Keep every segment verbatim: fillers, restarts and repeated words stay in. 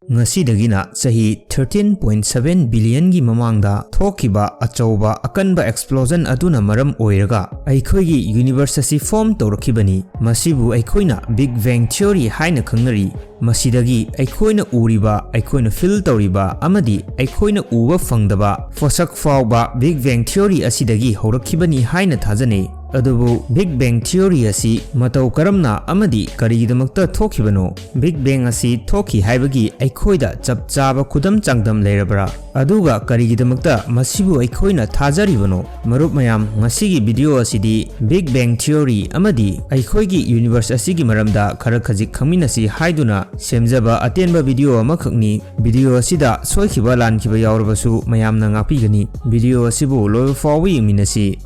ꯉꯁꯤꯗꯒꯤꯅ ꯆꯍꯤ thirteen point seven billionꯒꯤ ꯃꯃꯥꯡꯗ ꯊꯣꯛꯈꯤꯕ ꯑꯆꯧꯕ ꯑꯀꯟꯕ explosion ꯑꯗꯨꯅ ꯃꯔꯝ ꯑꯣꯏꯔꯒ ꯑꯩꯈꯣꯏꯒꯤ universe ꯑꯁꯤ form ꯇꯧꯔꯛꯈꯤꯕꯅꯤ꯫ ꯃꯁꯤꯕꯨ ꯑꯩꯈꯣꯏꯅ Big Bang Theory ꯍꯥꯏꯅ ꯈꯪꯅꯔꯤ꯫ ꯃꯁꯤꯗꯒꯤ ꯑꯩꯈꯣꯏꯅ ꯎꯔꯤꯕ, ꯑꯩꯈꯣꯏꯅ feel ꯇꯧꯔꯤꯕ ꯑꯃꯗꯤ ꯑꯩꯈꯣꯏꯅ ꯎꯕ ꯐꯪꯗꯕ ꯄꯣꯠꯁꯛ ꯐꯥꯎꯕ Big Bang Theory ꯑꯁꯤꯗꯒꯤ ꯍꯧꯔꯛꯈꯤꯕꯅꯤ ꯍꯥꯏꯅ ꯊꯥꯖꯅꯩ꯫ ꯑꯗꯨꯕꯨ Big Bang Theory ꯑꯁꯤ ꯃꯇꯧ ꯀꯔꯝꯅ ꯑꯃꯗꯤ ꯀꯔꯤꯒꯤꯗꯃꯛꯇ ꯊꯣꯛꯈꯤꯕꯅꯣ? Big Bang ꯑꯁꯤ ꯊꯣꯛꯈꯤ ꯍꯥꯏꯕꯒꯤ ꯑꯩꯈꯣꯏꯗ ꯆꯞ ꯆꯥꯕ ꯈꯨꯗꯝ ꯆꯥꯡꯗꯝ ꯂꯩꯔꯕ꯭ꯔꯥ? ꯑꯗꯨꯒ ꯀꯔꯤꯒꯤꯗꯃꯛꯇ ꯃꯁꯤꯕꯨ ꯑꯩꯈꯣꯏꯅ ꯊꯥꯖꯔꯤꯕꯅꯣ? ꯃꯔꯨꯞ ꯃꯌꯥꯝ, ꯉꯁꯤꯒꯤ video ꯑꯁꯤꯗꯤ Big Bang Theory ꯑꯃꯗꯤ ꯑꯩꯈꯣꯏꯒꯤ universe ꯑꯁꯤꯒꯤ ꯃꯔꯝꯗ ꯈꯔ ꯈꯖꯤꯛ ꯈꯪꯃꯤꯟꯅꯁꯤ ꯍꯥꯏꯗꯨꯅ ꯁꯦꯝꯖꯕ ꯑꯇꯦꯟꯕ video ꯑꯃꯈꯛꯅꯤ꯫ Video ꯑꯁꯤꯗ ꯁꯣꯏꯈꯤꯕ ꯂꯥꯟꯈꯤꯕ ꯌꯥꯎꯔꯕꯁꯨ ꯃꯌꯥꯝꯅ ꯉꯥꯛꯄꯤꯒꯅꯤ꯫ Video ꯑꯁꯤꯕꯨ ꯂꯣꯏꯕ ꯐꯥꯎꯕ ꯌꯦꯡꯃꯤꯟꯅꯁꯤ꯫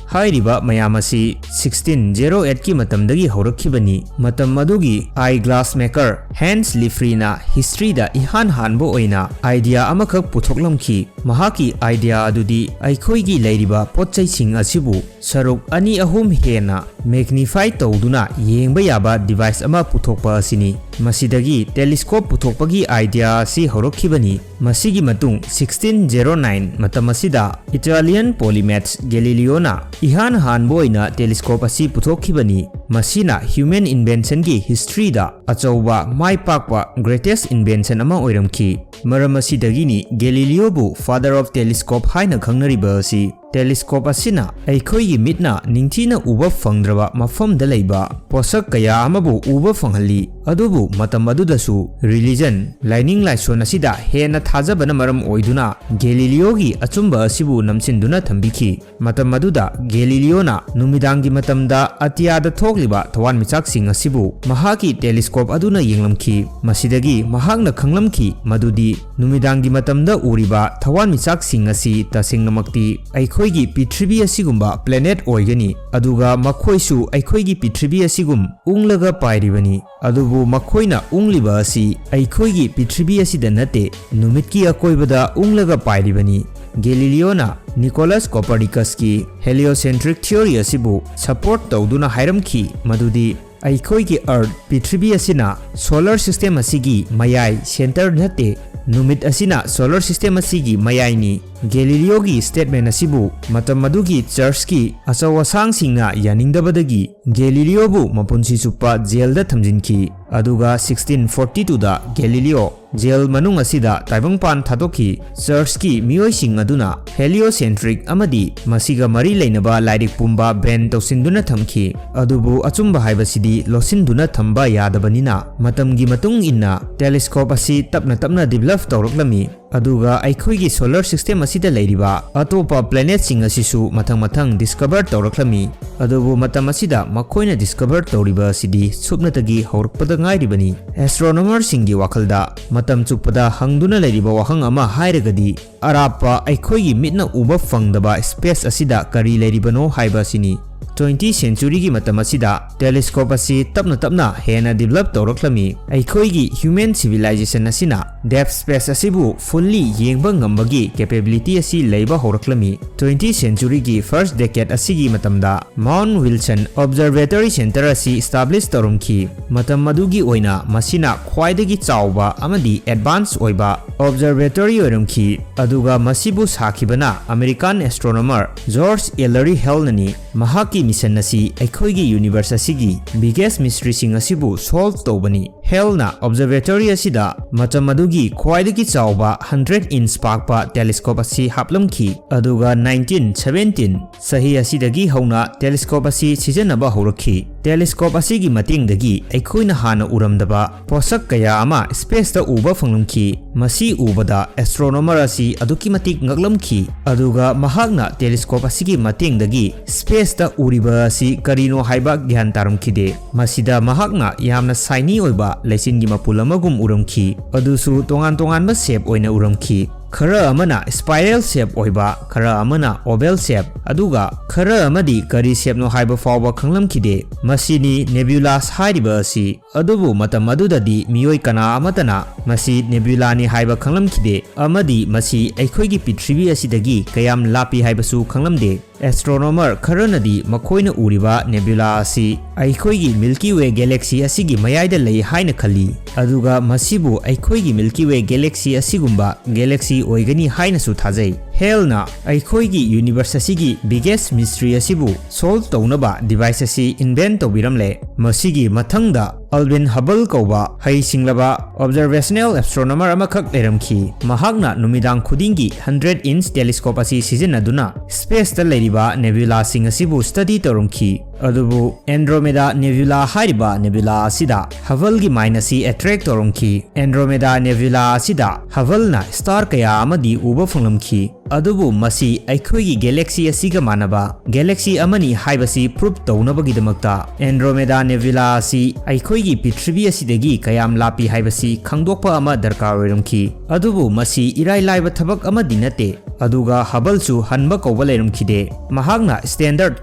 ꯍꯥꯏꯔꯤꯕ ꯃꯌꯥꯝ ꯑꯁꯤ sixteen zero eightꯀꯤ ꯃꯇꯝꯗꯒꯤ ꯍꯧꯔꯛꯈꯤꯕꯅꯤ꯫ ꯃꯇꯝ ꯑꯗꯨꯒꯤ eye glass maker Hans Lefroyꯅ historyꯗ ꯏꯍꯥꯟ ꯍꯥꯟꯕ ꯑꯣꯏꯅ idea ꯑꯃꯈꯛ ꯄꯨꯊꯣꯛꯂꯝꯈꯤ꯫ ꯃꯍꯥꯛꯀꯤ idea ꯑꯗꯨꯗꯤ ꯑꯩꯈꯣꯏꯒꯤ ꯂꯩꯔꯤꯕ ꯄꯣꯠꯆꯩꯁꯤꯡ ꯑꯁꯤꯕꯨ ꯁꯔꯨꯛ ꯑꯅꯤ ꯑꯍꯨꯝ ꯍꯦꯟꯅ magnify ꯇꯧꯗꯨꯅ ꯌꯦꯡꯕ ꯌꯥꯕ device ꯑꯃ ꯄꯨꯊꯣꯛꯄ ꯑꯁꯤꯅꯤ꯫ ꯃꯁꯤꯗꯒꯤ telescope ꯄꯨꯊꯣꯛꯄꯒꯤ idea ꯑꯁꯤ ꯍꯧꯔꯛꯈꯤꯕꯅꯤ꯫ ꯃꯁꯤꯒꯤ ꯃꯇꯨꯡ sixteen zero nine ꯃꯇꯝ ꯑꯁꯤꯗ Italian polymath Galileoꯅ ꯏꯍꯥꯟ ꯍꯥꯟꯕ ꯑꯣꯏꯅ telescope ꯑꯁꯤ ꯄꯨꯊꯣꯛꯈꯤꯕꯅꯤ꯫ ꯃꯁꯤꯅ human inventionꯒꯤ historyꯗ ꯑꯆꯧꯕ ꯃꯥꯏ ꯄꯥꯛꯄ greatest invention ꯑꯃ ꯑꯣꯏꯔꯝꯈꯤ꯫ ꯃꯔꯝ ꯑꯁꯤꯗꯒꯤꯅꯤ Galileoꯕꯨ Father of Telescope ꯍꯥꯏꯅ ꯈꯪꯅꯔꯤꯕ ꯑꯁꯤ꯫ Telescope ꯑꯁꯤꯅ ꯑꯩꯈꯣꯏꯒꯤ ꯃꯤꯠꯅ ꯅꯤꯡꯊꯤꯅ ꯎꯕ ꯐꯪꯗ꯭ꯔꯕ ꯃꯐꯝꯗ ꯂꯩꯕ ꯄꯣꯠꯁꯛ ꯀꯌꯥ ꯑꯃꯕꯨ ꯎꯕ ꯐꯪꯍꯜꯂꯤ꯫ ꯑꯗꯨꯕꯨ ꯃꯇꯝ ꯑꯗꯨꯗꯁꯨ religion, ꯂꯥꯏꯅꯤꯡ ꯂꯥꯏꯁꯣꯟ ꯑꯁꯤꯗ ꯍꯦꯟꯅ ꯊꯥꯖꯕꯅ ꯃꯔꯝ ꯑꯣꯏꯗꯨꯅ Galileoꯒꯤ ꯑꯆꯨꯝꯕ ꯑꯁꯤꯕꯨ ꯅꯝꯁꯤꯟꯗꯨꯅ ꯊꯝꯕꯤꯈꯤ꯫ ꯃꯇꯝ ꯑꯗꯨꯗ Galileoꯅ ꯅꯨꯃꯤꯗꯥꯡꯒꯤ ꯃꯇꯝꯗ ꯑꯇꯤꯌꯥꯗ ꯊꯣꯛꯂꯤꯕ ꯊꯋꯥꯟꯃꯤꯆꯥꯛꯁꯤꯡ ꯑꯁꯤꯕꯨ ꯃꯍꯥꯛꯀꯤ telescope ꯑꯗꯨꯅ ꯌꯦꯡꯂꯝꯈꯤ꯫ ꯃꯁꯤꯗꯒꯤ ꯃꯍꯥꯛꯅ ꯈꯪꯂꯝꯈꯤ ꯃꯗꯨꯗꯤ ꯅꯨꯃꯤꯗꯥꯡꯒꯤ ꯃꯇꯝꯗ ꯎꯔꯤꯕ ꯊꯋꯥꯟꯃꯤꯆꯥꯛꯁꯤꯡ ꯑꯁꯤ ꯇꯁꯦꯡꯅꯃꯛꯇꯤ ꯑꯩꯈꯣꯏꯒꯤ ꯄ꯭ꯔꯤꯊꯤꯕꯤ ꯑꯁꯤꯒꯨꯝꯕ planet ꯑꯣꯏꯒꯅꯤ, ꯑꯗꯨꯒ ꯃꯈꯣꯏꯁꯨ ꯑꯩꯈꯣꯏꯒꯤ ꯄ꯭ꯔꯤꯊꯤꯕꯤ ꯑꯁꯤꯒꯨꯝ ꯎꯪꯂꯒ ꯄꯥꯏꯔꯤꯕꯅꯤ꯫ ꯑꯗꯨꯕꯨ ꯃꯈꯣꯏꯅ ꯎꯪꯂꯤꯕ ꯑꯁꯤ ꯑꯩꯈꯣꯏꯒꯤ ꯄ꯭ꯔꯤꯊꯤꯕꯤ ꯑꯁꯤꯗ ꯅꯠꯇꯦ, ꯅꯨꯃꯤꯠꯀꯤ ꯑꯀꯣꯏꯕꯗ ꯎꯪꯂꯒ ꯄꯥꯏꯔꯤꯕꯅꯤ꯫ Galileoꯅ Nicholas Copernicusꯀꯤ heliocentric theory ꯑꯁꯤꯕꯨ support ꯇꯧꯗꯨꯅ ꯍꯥꯏꯔꯝꯈꯤ ꯃꯗꯨꯗꯤ ꯑꯩꯈꯣꯏꯒꯤ Earth, ꯄ꯭ꯔꯤꯊꯤꯕꯤ ꯑꯁꯤꯅ solar system ꯑꯁꯤꯒꯤ ꯃꯌꯥꯏ, center ꯅꯠꯇꯦ꯫ ꯅꯨꯃꯤꯠ ꯑꯁꯤꯅ solar system ꯑꯁꯤꯒꯤ ꯃꯌꯥꯏꯅꯤ꯫ ꯒꯦꯂꯤꯂꯤꯑꯣꯒꯤ statement ꯑꯁꯤꯕꯨ ꯃꯇꯝ ꯑꯗꯨꯒꯤ churchꯀꯤ ꯑꯆꯧ ꯑꯁꯥꯡꯁꯤꯡꯅ ꯌꯥꯅꯤꯡꯗꯕꯗꯒꯤ ꯒꯦꯂꯤꯂꯤꯑꯣꯕꯨ ꯃꯄꯨꯟꯁꯤ ꯆꯨꯞꯄ jailꯗ ꯊꯝꯖꯤꯟꯈꯤ꯫ ꯑꯗꯨꯒ sixteen forty twoꯗ ꯒꯦꯂꯤꯂꯤꯑꯣ jail ꯃꯅꯨꯡ ꯑꯁꯤꯗ ꯇꯥꯏꯕꯪꯄꯥꯟ ꯊꯥꯗꯣꯛꯈꯤ꯫ Churchꯀꯤ ꯃꯤꯑꯣꯏꯁꯤꯡ ꯑꯗꯨꯅ heliocentric ꯑꯃꯗꯤ ꯃꯁꯤꯒ ꯃꯔꯤ ꯂꯩꯅꯕ ꯂꯥꯏꯔꯤꯛ ꯄꯨꯝꯕ ban ꯇꯧꯁꯤꯟꯗꯨꯅ ꯊꯝꯈꯤ꯫ ꯑꯗꯨꯕꯨ ꯑꯆꯨꯝꯕ ꯍꯥꯏꯕꯁꯤꯗꯤ ꯂꯣꯠꯁꯤꯟꯗꯨꯅ ꯊꯝꯕ ꯌꯥꯗꯕꯅꯤꯅ, ꯃꯇꯝꯒꯤ ꯃꯇꯨꯡ ꯏꯟꯅ telescope ꯑꯁꯤ ꯇꯞꯅ ꯇꯞꯅ develop ꯇꯧꯔꯛꯂꯝꯃꯤ꯫ ꯑꯗꯨꯒ ꯑꯩꯈꯣꯏꯒꯤ solar system ꯑꯁꯤꯗ ꯂꯩꯔꯤꯕ ꯑꯇꯣꯞꯄ planetꯁꯤꯡ ꯑꯁꯤꯁꯨ ꯃꯊꯪ ꯃꯊꯪ discover ꯇꯧꯔꯛꯂꯝꯃꯤ꯫ ꯑꯗꯨꯕꯨ ꯃꯇꯝ ꯑꯁꯤꯗ ꯃꯈꯣꯏꯅ discover ꯇꯧꯔꯤꯕ ꯑꯁꯤꯗꯤ ꯁꯨꯞꯅꯇꯒꯤ ꯍꯧꯔꯛꯄꯗ ꯉꯥꯏꯔꯤꯕꯅꯤ꯫ Astronomerꯁꯤꯡꯒꯤ ꯋꯥꯈꯜꯗ ꯃꯇꯝ ꯆꯨꯞꯄꯗ ꯍꯪꯗꯨꯅ ꯂꯩꯔꯤꯕ ꯋꯥꯍꯪ ꯑꯃ ꯍꯥꯏꯔꯒꯗꯤ, ꯑꯔꯥꯞꯄ ꯑꯩꯈꯣꯏꯒꯤ ꯃꯤꯠꯅ ꯎꯕ ꯐꯪꯗꯕ space ꯑꯁꯤꯗ ꯀꯔꯤ ꯂꯩꯔꯤꯕꯅꯣ ꯍꯥꯏꯕ ꯑꯁꯤꯅꯤ꯫ Twenty centuryꯒꯤ ꯃꯇꯝ ꯑꯁꯤꯗ telescope ꯑꯁꯤ ꯇꯞꯅ ꯇꯞꯅ ꯍꯦꯟꯅ develop ꯇꯧꯔꯛꯂꯝꯃꯤ꯫ ꯑꯩꯈꯣꯏꯒꯤ human civilization ꯑꯁꯤꯅ depth space ꯑꯁꯤꯕꯨ fully ꯌꯦꯡꯕ ꯉꯝꯕꯒꯤ capability ꯑꯁꯤ ꯂꯩꯕ ꯍꯧꯔꯛꯂꯝꯃꯤ꯫ Twenty centuryꯒꯤ first decade ꯑꯁꯤꯒꯤ ꯃꯇꯝꯗ Mount Wilson Observatory Center ꯑꯁꯤ establish ꯇꯧꯔꯝꯈꯤ꯫ ꯃꯇꯝ ꯑꯗꯨꯒꯤ ꯑꯣꯏꯅ ꯃꯁꯤꯅ ꯈ꯭ꯋꯥꯏꯗꯒꯤ ꯆꯥꯎꯕ ꯑꯃꯗꯤ advance ꯑꯣꯏꯕ observatory ꯑꯣꯏꯔꯝꯈꯤ, ꯑꯗꯨꯒ ꯃꯁꯤꯕꯨ ꯁꯥꯈꯤꯕꯅ American astronomer George Ellery Hallꯅꯅꯤ꯫ ꯃꯍꯥꯛꯀꯤ mission ꯑꯁꯤ ꯑꯩꯈꯣꯏꯒꯤ universe ꯑꯁꯤꯒꯤ biggest mysteryꯁꯤꯡ ꯑꯁꯤꯕꯨ solve ꯇꯧꯕꯅꯤ꯫ Hallꯅ observatory ꯑꯁꯤꯗ ꯃꯇꯝ ꯑꯗꯨꯒꯤ ꯈ꯭ꯋꯥꯏꯗꯒꯤ ꯆꯥꯎꯕ hundred inch ꯄꯥꯛꯄ telescope ꯑꯁꯤ ꯍꯥꯞꯂꯝꯈꯤ, ꯑꯗꯨꯒ nineteen seventeen ꯆꯍꯤ ꯑꯁꯤꯗꯒꯤ ꯍꯧꯅ telescope ꯑꯁꯤ ꯁꯤꯖꯤꯟꯅꯕ ꯍꯧꯔꯛꯈꯤ꯫ Telescope ꯑꯁꯤꯒꯤ ꯃꯇꯦꯡꯗꯒꯤ ꯑꯩꯈꯣꯏꯅ ꯍꯥꯟꯅ ꯎꯔꯝꯗꯕ ꯄꯣꯠꯁꯛ ꯀꯌꯥ ꯑꯃ spaceꯇ ꯎꯕ ꯐꯪꯂꯝꯈꯤ꯫ ꯃꯁꯤ ꯎꯕꯗ astronomer ꯑꯁꯤ ꯑꯗꯨꯛꯀꯤ ꯃꯇꯤꯛ ꯉꯛꯂꯝꯈꯤ, ꯑꯗꯨꯒ ꯃꯍꯥꯛꯅ telescope ꯑꯁꯤꯒꯤ ꯃꯇꯦꯡꯗꯒꯤ spaceꯇ ꯎꯔꯤꯕ ꯑꯁꯤ ꯀꯔꯤꯅꯣ ꯍꯥꯏꯕ ꯒ꯭ꯌꯥꯟ ꯇꯥꯔꯝꯈꯤꯗꯦ꯫ ꯃꯁꯤꯗ ꯃꯍꯥꯛꯅ ꯌꯥꯝꯅ shiny ꯑꯣꯏꯕ ꯂꯩꯆꯤꯟꯒꯤ ꯃꯄꯨꯜ ꯑꯃꯒꯨꯝ ꯎꯔꯝꯈꯤ, ꯑꯗꯨꯁꯨ ꯇꯣꯉꯥꯟ ꯇꯣꯉꯥꯟꯕ shape ꯑꯣꯏꯅ ꯎꯔꯝꯈꯤ꯫ ꯈꯔ ꯑꯃꯅ spiral shape ꯑꯣꯏꯕ, ꯈꯔ ꯑꯃꯅ oval shape, ꯑꯗꯨꯒ ꯈꯔ ꯑꯃꯗꯤ ꯀꯔꯤ shapeꯅꯣ ꯍꯥꯏꯕ ꯐꯥꯎꯕ ꯈꯪꯂꯝꯈꯤꯗꯦ꯫ ꯃꯁꯤꯅꯤ nebulas ꯍꯥꯏꯔꯤꯕ ꯑꯁꯤ꯫ ꯑꯗꯨꯕꯨ ꯃꯇꯝ ꯑꯗꯨꯗꯗꯤ ꯃꯤꯑꯣꯏ ꯀꯅꯥ ꯑꯃꯠꯇꯅ ꯃꯁꯤ nebulaꯅꯤ ꯍꯥꯏꯕ ꯈꯪꯂꯝꯈꯤꯗꯦ, ꯑꯃꯗꯤ ꯃꯁꯤ ꯑꯩꯈꯣꯏꯒꯤ ꯄ꯭ꯔꯤꯊꯤꯕꯤ ꯑꯁꯤꯗꯒꯤ ꯀꯌꯥꯝ ꯂꯥꯞꯄꯤ ꯍꯥꯏꯕꯁꯨ ꯈꯪꯂꯝꯗꯦ꯫ Astronomer ꯈꯔꯅꯗꯤ ꯃꯈꯣꯏꯅ ꯎꯔꯤꯕ nebula ꯑꯁꯤ ꯑꯩꯈꯣꯏꯒꯤ Milky Way galaxy ꯑꯁꯤꯒꯤ ꯃꯌꯥꯏꯗ ꯂꯩ ꯍꯥꯏꯅ ꯈꯜꯂꯤ, ꯑꯗꯨꯒ ꯃꯁꯤꯕꯨ ꯑꯩꯈꯣꯏꯒꯤ Milky Way galaxy ꯑꯁꯤꯒꯨꯝꯕ galaxy ꯑꯣꯏꯒꯅꯤ ꯍꯥꯏꯅꯁꯨ ꯊꯥꯖꯩ꯫ ꯍꯦꯜꯅ ꯑꯩꯈꯣꯏꯒꯤ universe ꯑꯁꯤꯒꯤ biggest mystery ꯑꯁꯤꯕꯨ solve ꯇꯧꯅꯕ device ꯑꯁꯤ invent ꯇꯧꯕꯤꯔꯝꯂꯦ꯫ ꯃꯁꯤꯒꯤ ꯃꯊꯪꯗ Alvin Hubble ꯀꯧꯕ ꯍꯩꯁꯤꯡꯂꯕ observational astronomer ꯑꯃꯈꯛ ꯂꯩꯔꯝꯈꯤ꯫ ꯃꯍꯥꯛꯅ ꯅꯨꯃꯤꯗꯥꯡ ꯈꯨꯗꯤꯡꯒꯤ hundred inch telescope ꯑꯁꯤ ꯁꯤꯖꯤꯟꯅꯗꯨꯅ spaceꯇ ꯂꯩꯔꯤꯕ nebulaꯁꯤꯡ ꯑꯁꯤꯕꯨ study ꯇꯧꯔꯝꯈꯤ꯫ ꯑꯗꯨꯕꯨ Andromeda Nebula ꯍꯥꯏꯔꯤꯕ nebula ꯑꯁꯤꯗ Hubbleꯒꯤ mind ꯑꯁꯤ attract ꯇꯧꯔꯝꯈꯤ꯫ Andromeda Nebula ꯑꯁꯤꯗ Hubbleꯅ star ꯀꯌꯥ ꯑꯃꯗꯤ ꯎꯕ ꯐꯪꯂꯝꯈꯤ꯫ ꯑꯗꯨꯕꯨ ꯃꯁꯤ ꯑꯩꯈꯣꯏꯒꯤ galaxy ꯑꯁꯤꯒ ꯃꯥꯟꯅꯕ galaxy ꯑꯃꯅꯤ ꯍꯥꯏꯕꯁꯤ prove ꯇꯧꯅꯕꯒꯤꯗꯃꯛꯇ Andromeda Nebula ꯑꯁꯤ ꯑꯩꯈꯣꯏꯒꯤ ꯄ꯭ꯔꯤꯊꯤꯕꯤ ꯑꯁꯤꯗꯒꯤ ꯀꯌꯥꯝ ꯂꯥꯞꯄꯤ ꯍꯥꯏꯕꯁꯤ ꯈꯪꯗꯣꯛꯄ ꯑꯃ ꯗꯔꯀꯥꯔ ꯑꯣꯏꯔꯝꯈꯤ꯫ ꯑꯗꯨꯕꯨ ꯃꯁꯤ ꯏꯔꯥꯏ ꯂꯥꯏꯕ ꯊꯕꯛ ꯑꯃꯗꯤ ꯅꯠꯇꯦ꯫ ꯑꯗꯨꯒ Hubbleꯁꯨ ꯍꯟꯕ ꯀꯧꯕ ꯂꯩꯔꯝꯈꯤꯗꯦ꯫ ꯃꯍꯥꯛꯅ standard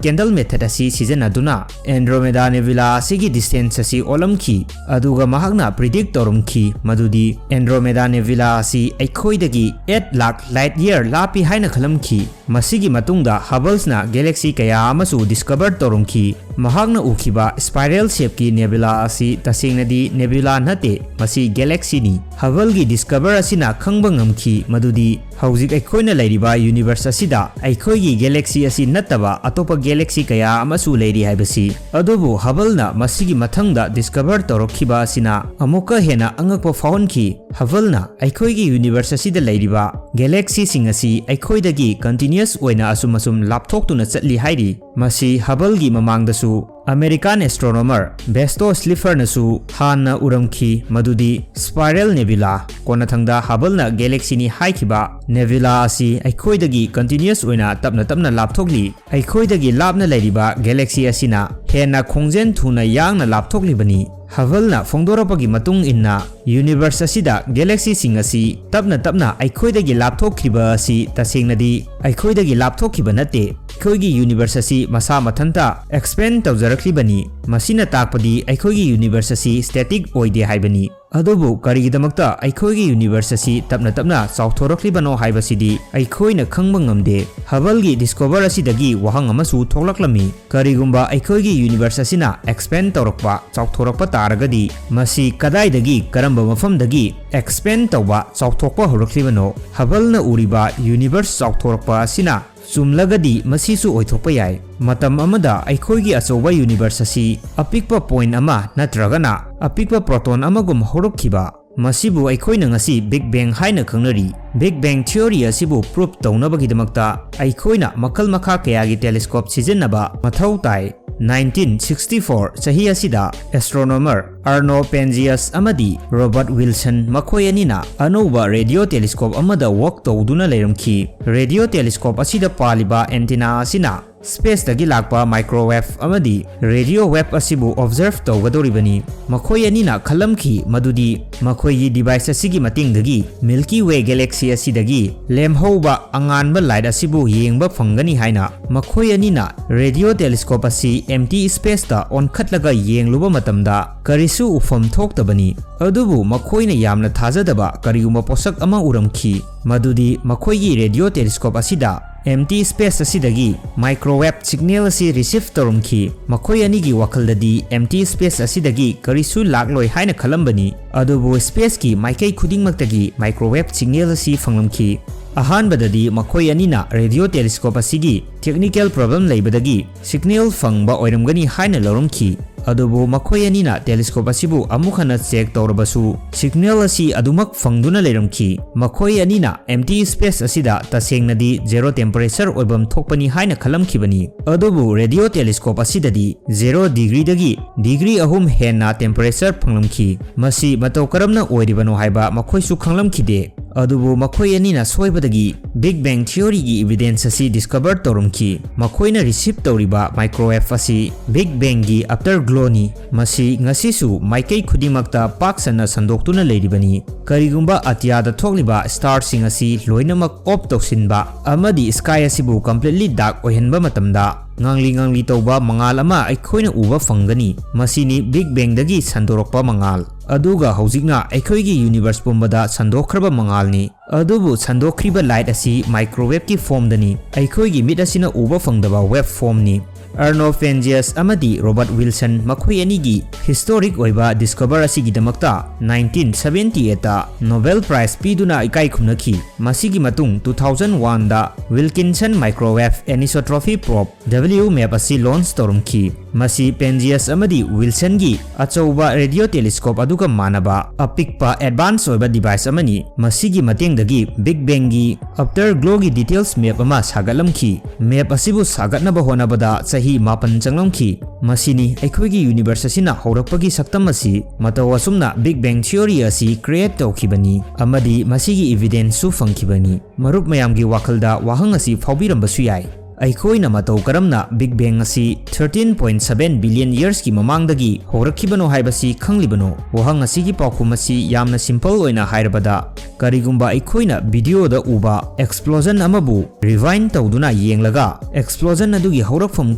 candle method ꯑꯁꯤ ꯁꯤꯖꯤꯟꯅꯗꯨꯅ Andromeda Nebula ꯑꯁꯤꯒꯤ distance ꯑꯁꯤ ꯑꯣꯜꯂꯝꯈꯤ, ꯑꯗꯨꯒ ꯃꯍꯥꯛꯅ predict ꯇꯧꯔꯝꯈꯤ ꯃꯗꯨꯗꯤ Andromeda Nebula ꯑꯁꯤ ꯑꯩꯈꯣꯏꯗꯒꯤ eight lakh light year ꯂꯥꯞꯄꯤ ꯍꯥꯏꯅ ꯈꯜꯂꯝꯈꯤ꯫ ꯃꯁꯤꯒꯤ ꯃꯇꯨꯡꯗ Hubbleꯁꯅ galaxy ꯀꯌꯥ ꯑꯃꯁꯨ discover ꯇꯧꯔꯝꯈꯤ꯫ ꯃꯍꯥꯛꯅ ꯎꯈꯤꯕ spiral shapeꯀꯤ nebula ꯑꯁꯤ ꯇꯁꯦꯡꯅꯗꯤ nebula ꯅꯠꯇꯦ, ꯃꯁꯤ galaxyꯅꯤ꯫ Hubbleꯒꯤ discover ꯑꯁꯤꯅ ꯈꯪꯕ ꯉꯝꯈꯤ ꯃꯗꯨꯗꯤ ꯍꯧꯖꯤꯛ ꯑꯩꯈꯣꯏꯅ ꯂꯩꯔꯤꯕ universe ꯑꯁꯤꯗ ꯑꯩꯈꯣꯏꯒꯤ galaxy ꯑꯁꯤ ꯅꯠꯇꯕ ꯑꯇꯣꯞꯄ galaxy ꯀꯌꯥ ꯑꯃꯁꯨ ꯂꯩꯔꯤ ꯍꯥꯏꯕꯁꯤ꯫ ꯑꯗꯨꯕꯨ Hubbleꯅ ꯃꯁꯤꯒꯤ ꯃꯊꯪꯗ discover ꯇꯧꯔꯛꯈꯤꯕ ꯑꯁꯤꯅ ꯑꯃꯨꯛꯀ ꯍꯦꯟꯅ ꯑꯉꯛꯄ ꯐꯥꯎꯍꯟꯈꯤ꯫ Hubbleꯅ ꯑꯩꯈꯣꯏꯒꯤ universe ꯑꯁꯤꯗ ꯂꯩꯔꯤꯕ galaxyꯁꯤꯡ ꯑꯁꯤ ꯑꯩꯈꯣꯏꯗꯒꯤ continuous ꯑꯣꯏꯅ ꯑꯁꯨꯝ ꯑꯁꯨꯝ ꯂꯥꯞꯊꯣꯛꯇꯨꯅ ꯆꯠꯂꯤ ꯍꯥꯏꯔꯤ꯫ ꯃꯁꯤ Hubbleꯒꯤ ꯃꯃꯥꯡꯗꯁꯨ American astronomer Besto Slipherꯅꯁꯨ ꯍꯥꯟꯅ ꯎꯔꯝꯈꯤ ꯃꯗꯨꯗꯤ spiral nebula, ꯀꯣꯟꯅꯊꯪꯗ Hubbleꯅ galaxyꯅꯤ ꯍꯥꯏꯈꯤꯕ nebula ꯑꯁꯤ ꯑꯩꯈꯣꯏꯗꯒꯤ continuous ꯑꯣꯏꯅ ꯇꯞꯅ ꯇꯞꯅ ꯂꯥꯞꯊꯣꯛꯂꯤ꯫ ꯑꯩꯈꯣꯏꯗꯒꯤ ꯂꯥꯞꯅ ꯂꯩꯔꯤꯕ galaxy ꯑꯁꯤꯅ ꯍꯦꯟꯅ ꯈꯣꯡꯖꯦꯜ ꯊꯨꯅ ꯌꯥꯡꯅ ꯂꯥꯞꯊꯣꯛꯂꯤꯕꯅꯤ꯫ Hubbleꯅ ꯐꯣꯡꯗꯣꯔꯛꯄꯒꯤ ꯃꯇꯨꯡ ꯏꯟꯅ universe ꯑꯁꯤꯗ galaxyꯁꯤꯡ ꯑꯁꯤ ꯇꯞꯅ ꯇꯞꯅ ꯑꯩꯈꯣꯏꯗꯒꯤ ꯂꯥꯞꯊꯣꯛꯈꯤꯕ ꯑꯁꯤ ꯇꯁꯦꯡꯅꯗꯤ ꯑꯩꯈꯣꯏꯗꯒꯤ ꯂꯥꯞꯊꯣꯛꯈꯤꯕ ꯅꯠꯇꯦ, ꯑꯩꯈꯣꯏꯒꯤ ꯌꯨꯅꯤꯚꯔꯁ ꯑꯁꯤ ꯃꯁꯥ ꯃꯊꯟꯇ ꯑꯦꯛꯁꯄꯦꯟ ꯇꯧꯖꯔꯛꯂꯤꯕꯅꯤ꯫ ꯃꯁꯤꯅ ꯇꯥꯛꯄꯗꯤ ꯑꯩꯈꯣꯏꯒꯤ ꯌꯨꯅꯤꯚꯔꯁ ꯑꯁꯤ ꯁ꯭ꯇꯦꯇꯤꯛ ꯑꯣꯏꯗꯦ ꯍꯥꯏꯕꯅꯤ꯫ ꯑꯗꯨꯕꯨ ꯀꯔꯤꯒꯤꯗꯃꯛꯇ ꯑꯩꯈꯣꯏꯒꯤ ꯌꯨꯅꯤꯚꯔꯁ ꯑꯁꯤ ꯇꯞꯅ ꯇꯞꯅ ꯆꯥꯎꯊꯣꯔꯛꯂꯤꯕꯅꯣ ꯍꯥꯏꯕꯁꯤꯗꯤ ꯑꯩꯈꯣꯏꯅ ꯈꯪꯕ ꯉꯝꯗꯦ꯫ ꯍꯕꯜꯒꯤ ꯗꯤꯁꯀꯣꯚꯔ ꯑꯁꯤꯗꯒꯤ ꯋꯥꯍꯪ ꯑꯃꯁꯨ ꯊꯣꯛꯂꯛꯂꯝꯃꯤ꯫ ꯀꯔꯤꯒꯨꯝꯕ ꯑꯩꯈꯣꯏꯒꯤ ꯌꯨꯅꯤꯚꯔꯁ ꯑꯁꯤꯅ ꯑꯦꯛꯁꯄꯦꯟ ꯇꯧꯔꯛꯄ, ꯆꯥꯎꯊꯣꯔꯛꯄ ꯇꯥꯔꯒꯗꯤ ꯃꯁꯤ ꯀꯗꯥꯏꯗꯒꯤ, ꯀꯔꯝꯕ ꯃꯐꯝꯗꯒꯤ ꯑꯦꯛꯁꯄꯦꯟ ꯇꯧꯕ, ꯆꯥꯎꯊꯣꯛꯄ ꯍꯧꯔꯛꯂꯤꯕꯅꯣ? ꯍꯕꯜꯅ ꯎꯔꯤꯕ ꯌꯨꯅꯤꯚꯔꯁ ꯆꯥꯎꯊꯣꯔꯛꯄ ꯑꯁꯤꯅ ꯆꯨꯝꯂꯒꯗꯤ ꯃꯁꯤꯁꯨ ꯑꯣꯏꯊꯣꯛꯄ ꯌꯥꯏ꯫ ꯃꯇꯝ ꯑꯃꯗ ꯑꯩꯈꯣꯏꯒꯤ ꯑꯆꯧꯕ ꯌꯨꯅꯤꯚꯔꯁ ꯑꯁꯤ ꯑꯄꯤꯛꯄ ꯄꯣꯏꯟ ꯑꯃ ꯅꯠꯇ꯭ꯔꯒꯅ ꯑꯄꯤꯛꯄ ꯄ꯭ꯔꯣꯇꯣꯟ ꯑꯃꯒꯨꯝ ꯍꯧꯔꯛꯈꯤꯕ, ꯃꯁꯤꯕꯨ ꯑꯩꯈꯣꯏꯅ ꯉꯁꯤ ꯕꯤꯛ ꯕꯦꯡ ꯍꯥꯏꯅ ꯈꯪꯅꯔꯤ꯫ ꯕꯤꯛ ꯕꯦꯡ ꯊꯤꯑꯣꯔꯤ ꯑꯁꯤꯕꯨ ꯄ꯭ꯔꯨꯐ ꯇꯧꯅꯕꯒꯤꯗꯃꯛꯇ ꯑꯩꯈꯣꯏꯅ ꯃꯈꯜ ꯃꯈꯥ ꯀꯌꯥꯒꯤ ꯇꯦꯂꯦꯁꯀꯣꯞ ꯁꯤꯖꯤꯟꯅꯕ ꯃꯊꯧ ꯇꯥꯏ꯫ ꯅꯥꯏꯟꯇꯤꯟ ꯁꯤꯛꯁꯇꯤ ꯐꯣꯔ ꯆꯍꯤ ꯑꯁꯤꯗ ꯑꯦꯁꯇ꯭ꯔꯣꯅꯣꯃꯔ ꯑꯔꯅꯣ ꯄꯦꯟꯖꯤꯌꯁ ꯑꯃꯗꯤ ꯔꯣꯕꯔꯠ ꯋꯤꯜꯁꯟ, ꯃꯈꯣꯏ ꯑꯅꯤꯅ ꯑꯅꯧꯕ ꯔꯦꯗꯤꯑꯣ ꯇꯦꯂꯦꯁꯀꯣꯞ ꯑꯃꯗ ꯋꯔꯛ ꯇꯧꯗꯨꯅ ꯂꯩꯔꯝꯈꯤ꯫ ꯔꯦꯗꯤꯑꯣ ꯇꯦꯂꯦꯁꯀꯣꯞ ꯑꯁꯤꯗ ꯄꯥꯜꯂꯤꯕ ꯑꯦꯟꯇꯤꯅꯥ ꯑꯁꯤꯅ ꯁ꯭ꯄꯦꯁꯇꯒꯤ ꯂꯥꯛꯄ ꯃꯥꯏꯀ꯭ꯔꯣꯋꯦꯚ ꯑꯃꯗꯤ ꯔꯦꯗꯤꯑꯣ ꯋꯦꯚ ꯑꯁꯤꯕꯨ ꯑꯣꯕꯖꯔꯚ ꯇꯧꯒꯗꯧꯔꯤꯕꯅꯤ꯫ ꯃꯈꯣꯏ ꯑꯅꯤꯅ ꯈꯜꯂꯝꯈꯤ ꯃꯗꯨꯗꯤ ꯃꯈꯣꯏꯒꯤ ꯗꯤꯚꯥꯏꯁ ꯑꯁꯤꯒꯤ ꯃꯇꯦꯡꯗꯒꯤ ꯃꯤꯜꯀꯤ ꯋꯦ ꯒꯦꯂꯦꯛꯁꯤ ꯑꯁꯤꯗꯒꯤ ꯂꯦꯝꯍꯧꯕ ꯑꯉꯥꯟꯕ ꯂꯥꯏꯠ ꯑꯁꯤꯕꯨ ꯌꯦꯡꯕ ꯐꯪꯒꯅꯤ ꯍꯥꯏꯅ꯫ ꯃꯈꯣꯏ ꯑꯅꯤꯅ ꯔꯦꯗꯤꯑꯣ ꯇꯦꯂꯦꯁꯀꯣꯞ ꯑꯁꯤ ꯑꯦꯝꯇꯤ ꯁ꯭ꯄꯦꯁꯇ ꯑꯣꯟꯈꯠꯂꯒ ꯌꯦꯡꯂꯨꯕ ꯃꯇꯝꯗ ꯀꯔꯤꯁꯨ ꯎꯐꯝ ꯊꯣꯛꯇꯕꯅꯤ꯫ ꯑꯗꯨꯕꯨ ꯃꯈꯣꯏꯅ ꯌꯥꯝꯅ ꯊꯥꯖꯗꯕ ꯀꯔꯤꯒꯨꯝꯕ ꯄꯣꯠꯁꯛ ꯑꯃ ꯎꯔꯝꯈꯤ, ꯃꯗꯨꯗꯤ ꯃꯈꯣꯏꯒꯤ ꯔꯦꯗꯤꯑꯣ ꯇꯦꯂꯦꯁꯀꯣꯞ ꯑꯁꯤꯗ ꯑꯦꯝꯇꯤ ꯁ꯭ꯄꯦꯁ ꯑꯁꯤꯗꯒꯤ ꯃꯥꯏꯀ꯭ꯔꯣꯋꯦꯚ ꯁꯤꯒꯅꯦꯜ ꯑꯁꯤ ꯔꯤꯁꯤꯚ ꯇꯧꯔꯝꯈꯤ꯫ ꯃꯈꯣꯏ ꯑꯅꯤꯒꯤ ꯋꯥꯈꯜꯗꯗꯤ ꯑꯦꯝꯇꯤ ꯁ꯭ꯄꯦꯁ ꯑꯁꯤꯗꯒꯤ ꯀꯔꯤꯁꯨ ꯂꯥꯛꯂꯣꯏ ꯍꯥꯏꯅ ꯈꯜꯂꯝꯕꯅꯤ, ꯑꯗꯨꯕꯨ ꯁ꯭ꯄꯦꯁꯀꯤ ꯃꯥꯏꯀꯩ ꯈꯨꯗꯤꯡꯃꯛꯇꯒꯤ ꯃꯥꯏꯀ꯭ꯔꯣꯋꯦꯚ ꯁꯤꯒꯅꯦꯜ ꯑꯁꯤ ꯐꯪꯂꯝꯈꯤ꯫ ꯑꯍꯥꯟꯕꯗꯗꯤ ꯃꯈꯣꯏ ꯑꯅꯤꯅ ꯔꯦꯗꯤꯑꯣ ꯇꯦꯂꯦꯁꯀꯣꯞ ꯑꯁꯤꯒꯤ ꯇꯦꯛꯅꯤꯀꯦꯜ ꯄ꯭ꯔꯣꯕ꯭ꯂꯦꯝ ꯂꯩꯕꯗꯒꯤ ꯁꯤꯒꯅꯦꯜ ꯐꯪꯕ ꯑꯣꯏꯔꯝꯒꯅꯤ ꯍꯥꯏꯅ ꯂꯧꯔꯝꯈꯤ꯫ ꯑꯗꯨꯕꯨ ꯃꯈꯣꯏ ꯑꯅꯤꯅ ꯇꯦꯂꯦꯁꯀꯣꯞ ꯑꯁꯤꯕꯨ ꯑꯃꯨꯛ ꯍꯟꯅ ꯆꯦꯛ ꯇꯧꯔꯕꯁꯨ ꯁꯤꯒꯅꯦꯜ ꯑꯁꯤ ꯑꯗꯨꯃꯛ ꯐꯪꯗꯨꯅ ꯂꯩꯔꯝꯈꯤ꯫ ꯃꯈꯣꯏ ꯑꯅꯤꯅ ꯑꯦꯝꯇꯤ ꯁ꯭ꯄꯦꯁ ꯑꯁꯤꯗ ꯇꯁꯦꯡꯅꯗꯤ ꯖꯦꯔꯣ ꯇꯦꯝꯄꯔꯦꯆꯔ ꯑꯣꯏꯐꯝ ꯊꯣꯛꯄꯅꯤ ꯍꯥꯏꯅ ꯈꯜꯂꯝꯈꯤꯕꯅꯤ꯫ ꯑꯗꯨꯕꯨ ꯔꯦꯗꯤꯑꯣ ꯇꯦꯂꯦꯁꯀꯣꯞ ꯑꯁꯤꯗꯗꯤ ꯖꯦꯔꯣ ꯗꯤꯒ꯭ꯔꯤꯗꯒꯤ ꯗꯤꯒ꯭ꯔꯤ ꯑꯍꯨꯝ ꯍꯦꯟꯅ ꯇꯦꯝꯄꯔꯦꯆꯔ ꯐꯪꯂꯝꯈꯤ꯫ ꯃꯁꯤ ꯃꯇꯧ ꯀꯔꯝꯅ ꯑꯣꯏꯔꯤꯕꯅꯣ ꯍꯥꯏꯕ ꯃꯈꯣꯏꯁꯨ ꯈꯪꯂꯝꯈꯤꯗꯦ꯫ ꯑꯗꯨꯕꯨ ꯃꯈꯣꯏ ꯑꯅꯤꯅ ꯁꯣꯏꯕꯗꯒꯤ Big Bang Theoryꯒꯤ evidence ꯑꯁꯤ discover ꯇꯧꯔꯝꯈꯤ꯫ ꯃꯈꯣꯏꯅ receive ꯇꯧꯔꯤꯕ microwave ꯑꯁꯤ Big Bangꯒꯤ afterglowꯅꯤ꯫ ꯃꯁꯤ ꯉꯁꯤꯁꯨ ꯃꯥꯏꯀꯩ ꯈꯨꯗꯤꯡꯃꯛꯇ ꯄꯥꯛ ꯁꯟꯅ ꯁꯟꯗꯣꯛꯇꯨꯅ ꯂꯩꯔꯤꯕꯅꯤ꯫ ꯀꯔꯤꯒꯨꯝꯕ ꯑꯇꯤꯌꯥꯗ ꯊꯣꯛꯂꯤꯕ starꯁꯤꯡ ꯑꯁꯤ ꯂꯣꯏꯅꯃꯛ off ꯇꯧꯁꯤꯟꯕ ꯑꯃꯗꯤ sky ꯑꯁꯤꯕꯨ completely dark ꯑꯣꯏꯍꯟꯕ ꯃꯇꯝꯗ, ꯉꯥꯡꯂꯤ ꯉꯥꯡꯂꯤ ꯇꯧꯕ ꯃꯉꯥꯜ ꯑꯃ ꯑꯩꯈꯣꯏꯅ ꯎꯕ ꯐꯪꯒꯅꯤ꯫ ꯃꯁꯤꯅꯤ Big Bangꯗꯒꯤ ꯁꯟꯗꯣꯔꯛꯄ ꯃꯉꯥꯜ꯫ ꯑꯗꯨꯒ ꯍꯧꯖꯤꯛꯅ ꯑꯩꯈꯣꯏꯒꯤ universe ꯄꯨꯝꯕꯗ ꯁꯟꯗꯣꯛꯈ꯭ꯔꯕ ꯃꯉꯥꯜꯅꯤ꯫ ꯑꯗꯨꯕꯨ ꯁꯟꯗꯣꯛꯈ꯭ꯔꯤꯕ light ꯑꯁꯤ microwaveꯀꯤ formꯗꯅꯤ, ꯑꯩꯈꯣꯏꯒꯤ ꯃꯤꯠ ꯑꯁꯤꯅ ꯎꯕ ꯐꯪꯗꯕ wave formꯅꯤ꯫ Arnold Penzias ꯑꯃꯗꯤ Robert Wilson ꯃꯈꯣꯏ ꯑꯅꯤꯒꯤ historic ꯑꯣꯏꯕ discover ꯑꯁꯤꯒꯤꯗꯃꯛꯇ nineteen seventy eightꯇ Nobel Prize ꯄꯤꯗꯨꯅ ꯏꯀꯥꯏ ꯈꯨꯝꯅꯈꯤ꯫ ꯃꯁꯤꯒꯤ ꯃꯇꯨꯡ two thousand oneꯗ Wilkinson microwave anisotropy probe, WMAP ꯑꯁꯤ launch ꯇꯧꯔꯝꯈꯤ꯫ ꯃꯁꯤ Penzias ꯑꯃꯗꯤ Wilsonꯒꯤ ꯑꯆꯧꯕ radio telescope ꯑꯗꯨꯒ ꯃꯥꯟꯅꯕ ꯑꯄꯤꯛꯄ advance ꯑꯣꯏꯕ device ꯑꯃꯅꯤ꯫ ꯃꯁꯤꯒꯤ ꯃꯇꯦꯡꯗꯒꯤ Big Bangꯒꯤ afterglowꯒꯤ details map ꯑꯃ ꯁꯥꯒꯠꯂꯝꯈꯤ꯫ Map ꯑꯁꯤꯕꯨ ꯁꯥꯒꯠꯅꯕ ꯍꯣꯠꯅꯕꯗ ꯆꯍꯤ ꯃꯥꯄꯟ ꯆꯪꯂꯝꯈꯤ꯫ ꯃꯁꯤꯅꯤ ꯑꯩꯈꯣꯏꯒꯤ universe ꯑꯁꯤꯅ ꯍꯧꯔꯛꯄꯒꯤ ꯁꯛꯇꯝ ꯑꯁꯤ꯫ ꯃꯇꯧ ꯑꯁꯨꯝꯅ Big Bang Theory ꯑꯁꯤ create ꯇꯧꯈꯤꯕꯅꯤ ꯑꯃꯗꯤ ꯃꯁꯤꯒꯤ evidenceꯁꯨ ꯐꯪꯈꯤꯕꯅꯤ꯫ ꯃꯔꯨꯞ ꯃꯌꯥꯝꯒꯤ ꯋꯥꯈꯜꯗ ꯋꯥꯍꯪ ꯑꯁꯤ ꯐꯥꯎꯕꯤꯔꯝꯕꯁꯨ ꯌꯥꯏ, ꯑꯩꯈꯣꯏꯅ ꯃꯇꯧ ꯀꯔꯝꯅ Big Bang ꯑꯁꯤ thirteen point seven billion yearsꯀꯤ ꯃꯃꯥꯡꯗꯒꯤ ꯍꯧꯔꯛꯈꯤꯕꯅꯣ ꯍꯥꯏꯕꯁꯤ ꯈꯪꯂꯤꯕꯅꯣ? ꯋꯥꯍꯪ ꯑꯁꯤꯒꯤ ꯄꯥꯎꯈꯨꯝ ꯑꯁꯤ ꯌꯥꯝꯅ simple ꯑꯣꯏꯅ ꯍꯥꯏꯔꯕꯗ, ꯀꯔꯤꯒꯨꯝꯕ ꯑꯩꯈꯣꯏꯅ videoꯗ ꯎꯕ explosion ꯑꯃꯕꯨ rewind ꯇꯧꯗꯨꯅ ꯌꯦꯡꯂꯒ explosion ꯑꯗꯨꯒꯤ ꯍꯧꯔꯛꯐꯝ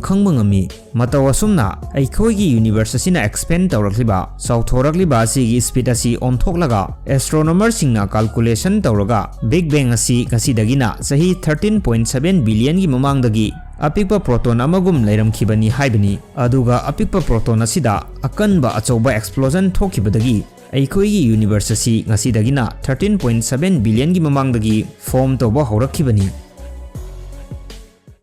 ꯈꯪꯕ ꯉꯝꯃꯤ꯫ ꯃꯇꯧ ꯑꯁꯨꯝꯅ ꯑꯩꯈꯣꯏꯒꯤ universe ꯑꯁꯤꯅ expand ꯇꯧꯔꯛꯂꯤꯕ, ꯆꯥꯎꯊꯣꯔꯛꯂꯤꯕ ꯑꯁꯤꯒꯤ speed ꯑꯁꯤ ꯑꯣꯟꯊꯣꯛꯂꯒ astronomerꯁꯤꯡꯅ calculation ꯇꯧꯔꯒ Big Bang ꯑꯁꯤ ꯉꯁꯤꯗꯒꯤꯅ ꯆꯍꯤ thirteen point seven billionꯒꯤ ꯃꯃꯥꯡꯗꯒꯤ ꯑꯄꯤꯛꯄ proton ꯑꯃꯒꯨꯝ ꯂꯩꯔꯝꯈꯤꯕꯅꯤ ꯍꯥꯏꯕꯅꯤ꯫ ꯑꯗꯨꯒ ꯑꯄꯤꯛꯄ proton ꯑꯁꯤꯗ ꯑꯀꯟꯕ ꯑꯆꯧꯕ explosion ꯊꯣꯛꯈꯤꯕꯗꯒꯤ ꯑꯩꯈꯣꯏꯒꯤ universe ꯑꯁꯤ ꯉꯁꯤꯗꯒꯤꯅ thirteen point seven billionꯒꯤ ꯃꯃꯥꯡꯗꯒꯤ form ꯇꯧꯕ ꯍꯧꯔꯛꯈꯤꯕꯅꯤ꯫